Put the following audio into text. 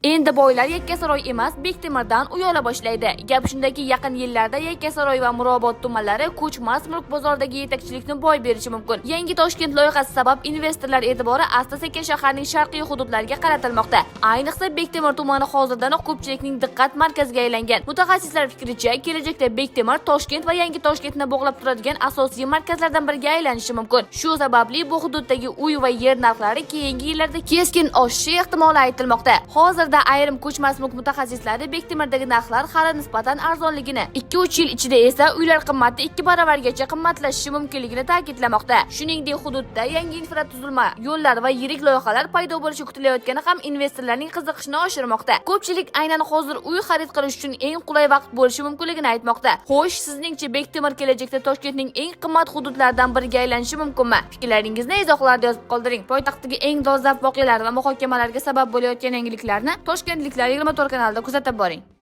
Endi boylar Yakkasaroy emas, Bektemirdan uy ola boshlaydi. Gap shundaki, yaqin yillarda Yakkasaroy va Mirobod tumanlari ko'chmas mulk bozoridagi yetakchilikni boy berishi mumkin. Yangi Toshkent loyihasi sabab investorlar e'tibori asta-sekin shaharning sharqiy hududlariga qaratilmoqda. Ayniqsa, Bektemir tumani hozirdanoq ko'pchilikning diqqat markaziga aylangan. Mutaxassislar fikricha, kelajakda Bektemir Toshkent va Yangi Toshkentni bog'lab turadigan asosiy markazlardan biriga aylanishi mumkin. Shu sababli bu hududdagi uy va yer narxlari keyingi yillarda keskin oshishi ehtimoli aytilmoqda. Hozirda ayrim ko'chmas mulk mutaxassislari Bektemirdagi narxlar hali nisbatan arzonligini, 2-3 yil ichida esa uylar qimmati 2 baravargacha qimmatlashishi mumkinligini ta'kidlamoqda. Shuningdek, hududda yangi infratuzilma, yo'llar va yirik loyihalar paydo bo'lishi kutilayotgani ham investorlarning qiziqishini oshirmoqda. Ko'pchilik aynan hozir uy xarid qilish uchun eng qulay vaqt bo'lishi mumkinligini aytmoqda. Xo'sh, sizningcha, Bektemir kelajakda Toshkentning eng qimmat hududlaridan biriga aylanishi mumkinmi? Fikrlaringizni izohlarda yozib qoldiring. Poytaxtdagi eng dolzarb voqealar va muhokamalarga sabab bo'layotgan yangiliklarni Toshkentliklar 24 kanalida kuzatib boring.